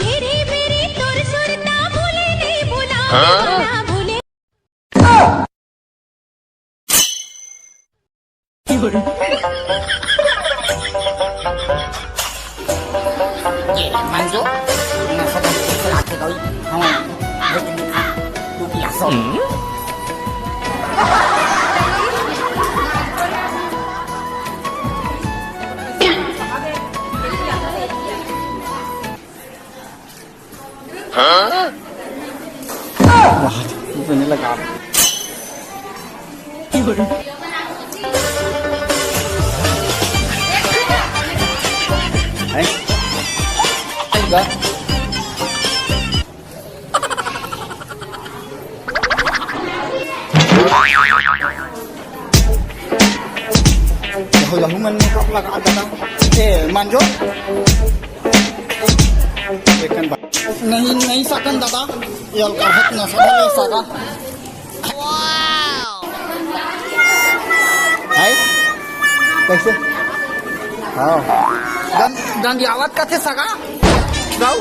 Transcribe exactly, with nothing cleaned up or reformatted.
तेरी मेरी तोर सुरता भूले नहीं भुला भुला भूले। ये मंजू, नशा बंद के लाके गई। हाँ, वो तुम खा, तू पिया सो। वाह, तू तो नहीं लगा। हैं? क्या? यहू, यहू मन मेकअप लगा देना। ए, मांजो। एकन बा-, नहीं, नहीं सकन दादा। ये हल्का हाथ नशा वाले सगा। हाय? कैसे? हाँ। डं-, डंडियावत कथे सगा? गाऊ?